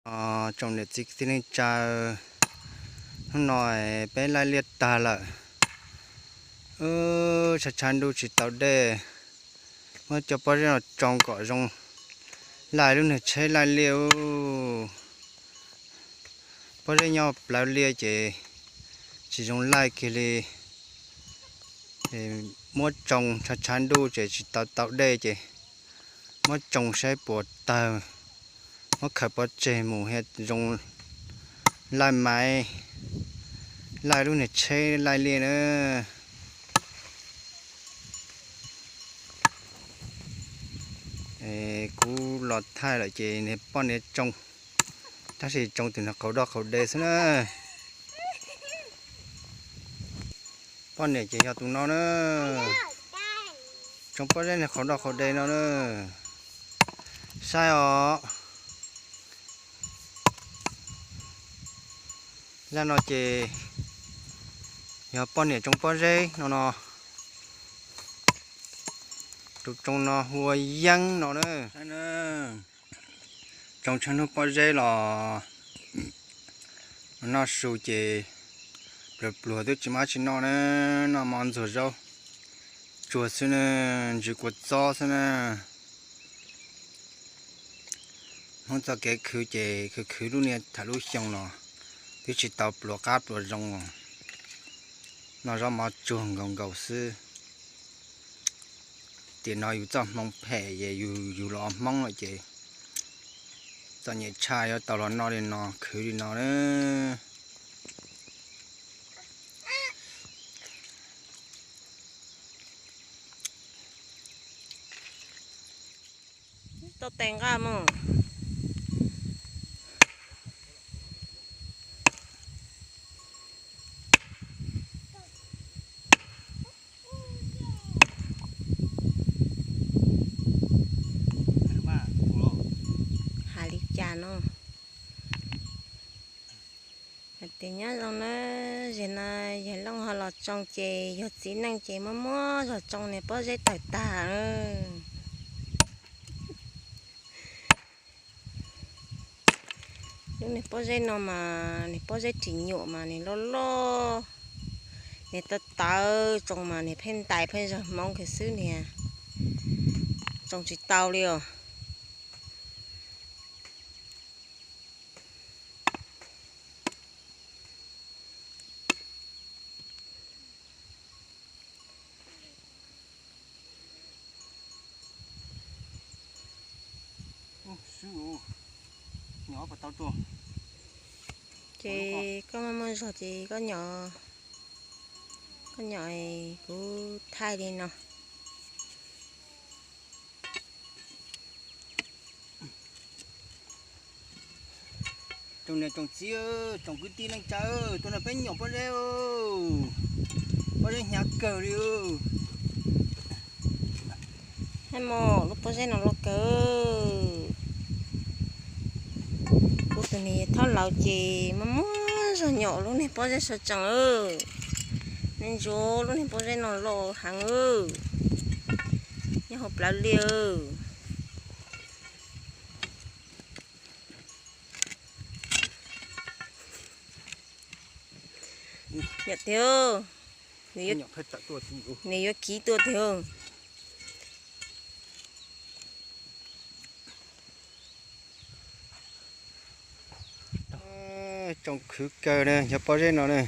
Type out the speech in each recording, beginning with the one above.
Tsoom niam txiv kwv tij neej tsa, hnub no peb laij liaj tag lawm, tshav tshav ntuj tsis tau dej, muab cov pob zeb no tsoo kom zoo laij lub niag tsheb laij liaj. Pob zeb nyob plawv liaj ces tsis zoo laij kiag li. Muab tsoo, tshav tshav ntuj ces tsis tau tau dej ces muab tsoo saib puas tawg, muab khaws pov tseg mus thiaj zoo laij maiv, laij lub niag tsheb laij liaj na. Kuv los thaij lawm ces niag poj niam tsoo, tab sis tsoo tus niag qaug doj qaug de xwb na. Poj niam ces yog tus no na, tsoo pob zeb niag qaug doj qaug de no na. Saib os, zaj no ces yog poj niam tsoo pob zeb no no, tus tsoo no hu ua Yeeb no na. Tsoo tshav ntuj pob zeb los noj su ces pluag pluag twb tsis muaj dab tsi noj na, noj mov ntxuag zaub tsuag xwb na, ntsis kua txob xwb na. Hmoob txoj kev khwv ces khwv khwv lub niag tham lub xyoo los twb tsis tau pluas qab pluas zoo, noj zaub mov tsuag nkaus nkaus xwb. Tiam no yus txoj hmoo phem es yus los Hmoob lawm ces txom nyem tshaj yuav tau los noj li no khwv li no na. Tau tes nqaj mus. Hais li cas no? Hais tias nyob zoo na, zem no yawg Looj ho los tsoo ces yog txiv neej ces muab muab zog tsoo niag pob zeb tawg tag. Lub niag pob zeb no mas niag pob zeb ris nyuam mas niag loj loj, niag tawv tawv tsoo mas niag pheej ntais pheej zog hmoov kiag xwb niag, tsoo tsis tau li os. Ces koj muaj muaj zog ces koj nyom, koj nyom kuv thaij li no. Tsoom niam tsoom txiv, tsoom kwv tij neej tsa, tuaj nrog peb nyom pob zeb, pob zeb hnyav kawg li. Hais mus lub pob zeb no loj kawg. Kuv tus niam thaub laus ces muaj muaj zog nyom lub niag pob zeb sawv tsees. Nej ntsia lub niag pob zeb no loj heev, nyob hauv plawv liaj. Nyom tiag, nws yuav kiv tuaj tiag. Tsoo khwv kawg na, cov pob zeb no na,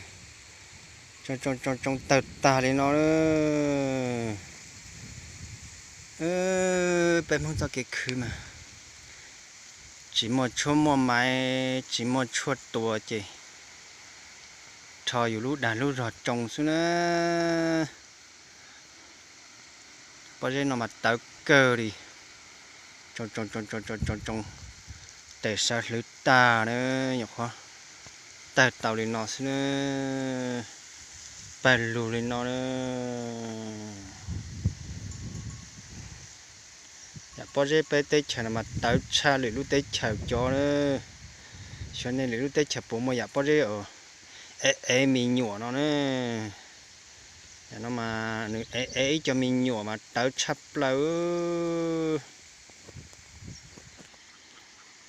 tsoo tsoo tsoo tawg tag li no na. Peb Hmoob txoj kev khwv mas tsis muaj tshuaj muaj maiv, tsis muaj tshuaj tua ces rho yus lub dag lub zog tsoo xwb na. Pob zeb no mas tawv kawg li, tsoo tsoo tsoo tsoo tsoo tsoo, tes sawv hlwv tag na, nyuam qhuav tawg tau li no xwb na, pawg lug li no na. Yam pob zeb peb teb chaws no mas tawv tshaj lwm lub teb chaws cov na. Xyov nej lwm lub teb chaws puas muaj yam pob zeb ev ev me nyuam no na. Yam no mas nws ev ev ib co me nyuam mas tawv tshaj plaws.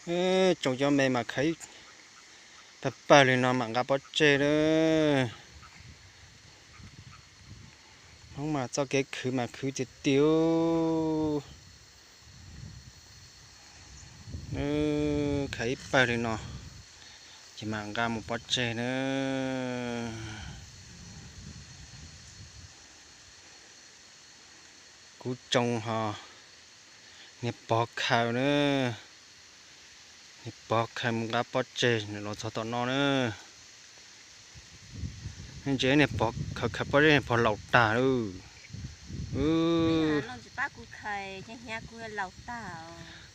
Tsoom cov me mas khawv pawg pawg li no mam nqa pob tseg lawm. Hmoob mas txoj kev khwv mas khwv tiag tiag. Khawv ib pawg li no ces mam nqa mus pov tseg na. Kuv tsoo ho niag pog khaws na, niag pog khaws mus nqa pob tseg los txog tom no na. Ntsia niag pog khaws khaws pob zeb, niag pog laus tag lawm.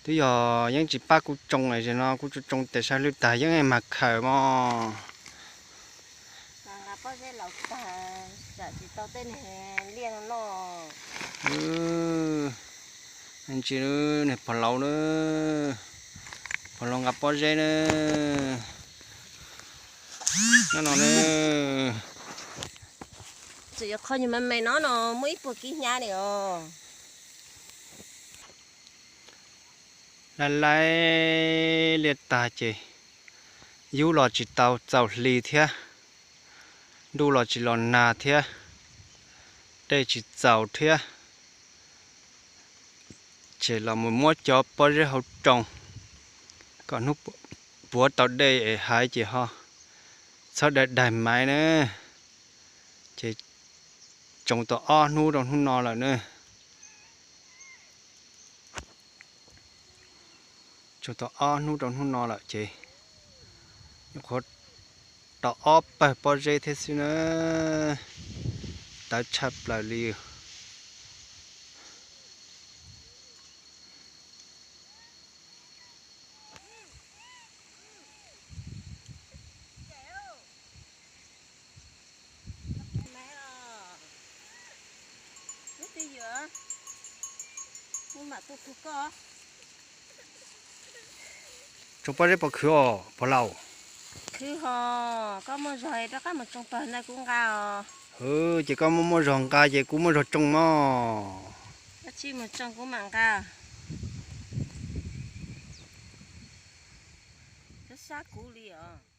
Twb yog yeej tsis pab kuv tsoo es no kuv tsoo tsoo tes sab lwj tag yeej mag khaws mog. Ntsis niag pog laus na, pog laus nqa pob zeb na. No no na, tseem yuav qhov nyuag me me no no muaj ib puas kib hnyiab li os. Laib laib liaj tag ces yub los tsis tau txaus hli thiab, ntuj los tsis los nag thiab, dej tsis txaus thiab. Ces los mus muab cov pob zeb hauv tsoo kom hnub puav tau dej es hais ces ho txhob daig daig maiv na. Ces tsoo tau ob hnub rau hnub no lawm na. Tsoo tau ob hnub rau hnub no lawm ces nyuam qhuav tau ob pawg pob zeb thiab xwb na. Tawv tshaj plaws li. Tsoo pob zeb puas khwv os pog laus? Khwv hos, koj muaj zog rov qab mus tsoo pawg ntawd kuv nqa os. Ces koj muaj muaj zog nqa ces kuv muaj zog tsoo mog. Koj cia mus tsoo kuv mam nqa. Koj sab kuv li os.